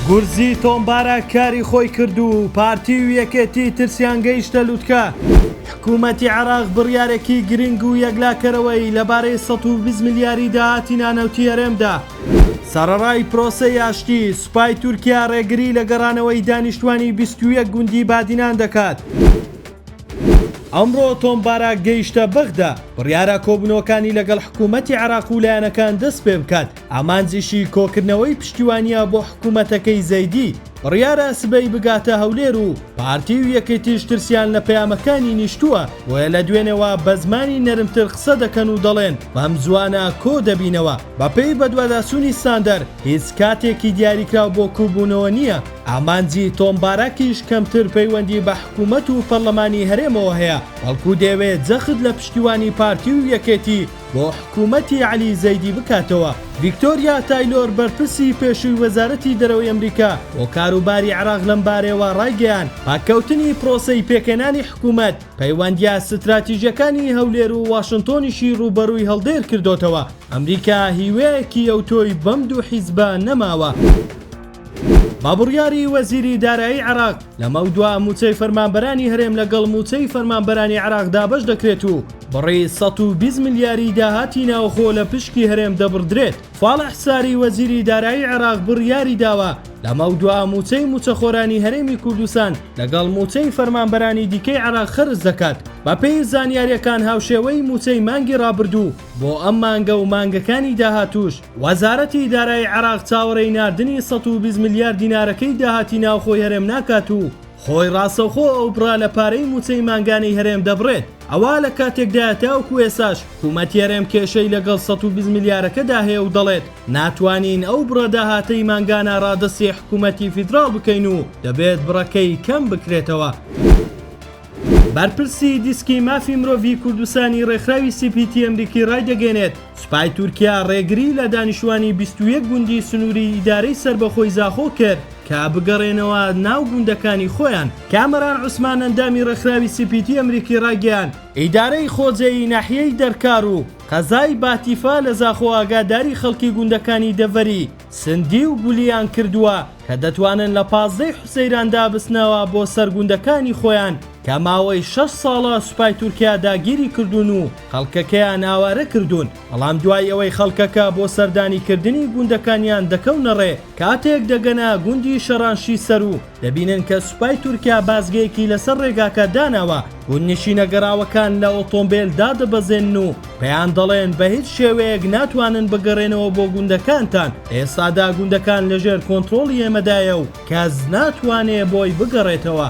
گورزی تۆمبارە کاری خۆی کرد و پارتی و یەکێتی ترسیان گەیشتە لوتکە. حکوومەتی عێراق بڕیارێکی گرنگ و یەکلاکەرەوەی لەبارەی 120 ملیاری داهاتی نانەوتی هەرێم دا. سەرەڕای پرۆسەی ئاشتی، سوپای تورکیا ڕێگری لە گەڕانەوەی دانیشتوانی 21 گوندی بادینان دەکات. ئەمڕۆ تۆم باراک گەیشتە بەغدا، بڕیارە کۆبوونەوەکانی لەگەڵ حکوومەتی عێراق و لایەنەکان دەستپێبکات، ئامانجیشی کۆکردنەوەی پشتیوانییە بۆ حکوومەتەکەی زەیدی. بڕیارە سبەی بگاتە هەولێر و پارتی و یەکێتیش ترسیان لە پەیامەکانی نیشتووە، بۆیە لە دوێنێوە بە زمانی نەرمتر قسە دەکەن و دەڵێن بەم زووانە کۆ دەبینەوە. بەپێی بەدواداچوونی ستاندەر، هیچ کاتێکی دیاریکراو بۆ کوبوونەوە نییە، ئامانجی تۆم باراکیش کەمتر پەیوەندی بە حکوومەت و پەرلەمانی هەرێمەوە هەیە، بەڵکو دەیەوێت جەخت لە پشتیوانی پارتی و یەکێتی بۆ حکوومەتی عەلی زەیدی بکاتەوە. ڤیکتۆریا تایلۆر بەرپرسی پێشووی وەزارەتی دەرەوەی ئەمریکا بۆ کاروباری عێراق لەمبارەیەوە ڕایگەیاند، پەککەوتنی پرۆسەی پێکهێنانی حکوومەت، پەیوەندییە ستراتیژییەکانی هەولێر و واشنتۆنیشی ڕووبەڕووی هەڵدێر کردۆتەوە، ئەمریکا هیوایەکی ئەوتۆی بەم دوو حیزبە نەماوە. بە بڕیاری وەزیری دارایی عێراق، لەمەودوا مووچەی فەرمانبەرانی هەرێم لەگەڵ مووچەی فەرمانبەرانی عێراق دابەش دەکرێت و بڕی 120 ملیاری داهاتی ناوخۆ لە پشکی هەرێم دەبڕدرێت. فاڵح ساری وەزیری دارایی عێراق بڕیاری داوە لەمەودوا مووچەی مووچەخۆرانی هەرێمی کوردستان لەگەڵ مووچەی فەرمانبەرانی دیکەی عێراق خەرج دەکات. بەپێی زانیارییەکان هاوشێوەی مووچەی مانگی ڕابردوو بۆ ئەم مانگە و مانگەکانی داهاتووش، وەزارەتی دارایی عێراق چاوەڕێی ناردنی 120 ملیار دینارەکەی داهاتی ناوخۆی هەرێم ناکات و خۆی ڕاستەوخۆ ئەو بڕە لە پارەی مووچەی مانگانەی هەرێم دەبڕێت، ئەوە لە کاتێکدایە تاوەکو ئێستاش حکوومەتی هەرێم کێشەی لەگەڵ 120 ملیارەکەدا هەیە و دەڵێت ناتوانین ئەو بڕە داهاتەی مانگانە ڕادەستی حکوومەتی فیدراڵ بکەین و دەبێت بڕەکەی کەم بکرێتەوە. بەرپرسی دیسکی مافی مرۆڤی کوردستانی ڕێکخراوی سی پی تی ئەمریکی ڕایدەگەیەنێت، سوپای تورکیا ڕێگری لە دانیشتوانی 21 گوندی سنووری ئیدارەی سەربەخۆی زاخۆ کرد کە بگەڕێنەوە ناو گوندەکانی خۆیان. کامەران عوسمان ئەندامی ڕێکخراوی سی پی تی ئەمریکی ڕایگەیاند، ئیدارەی خۆجێیی ناحیەی دەرکار و قەزای باتیفا لە زاخۆ ئاگاداری خەڵکی گوندەکانی دەڤەری سندی و گولیان کردووە کە دەتوانن لە پازدەی حوزەیراندا بچنەوە بۆ سەر گوندەکانی خۆیان کە ماوەی شەش ساڵە سوپای تورکیا داگیری کردوون و خەڵکەکەیان ئاوارە کردوون، بەڵام دوای ئەوەی خەڵکەکە بۆ سەردانیکردنی گوندەکانیان دەکەونە ڕێ، کاتێک دەگەنە گوندی شەڕانشی سەروو دەبینن کە سوپای تورکیا بازگەیەکی لەسەر ڕێگاکە داناوە، گوندنشینە گەڕاوەکان لە ئۆتۆمبێل دادەبەزێنن و پێیان دەڵێن بە هیچ شێوەیەک ناتوانن بگەڕێنەوە بۆ گوندەکانتان، ئێستادا گوندەکان لەژێر کۆنترۆڵی ئێمەدایە و کەس ناتوانێ بۆی بگەڕێتەوە.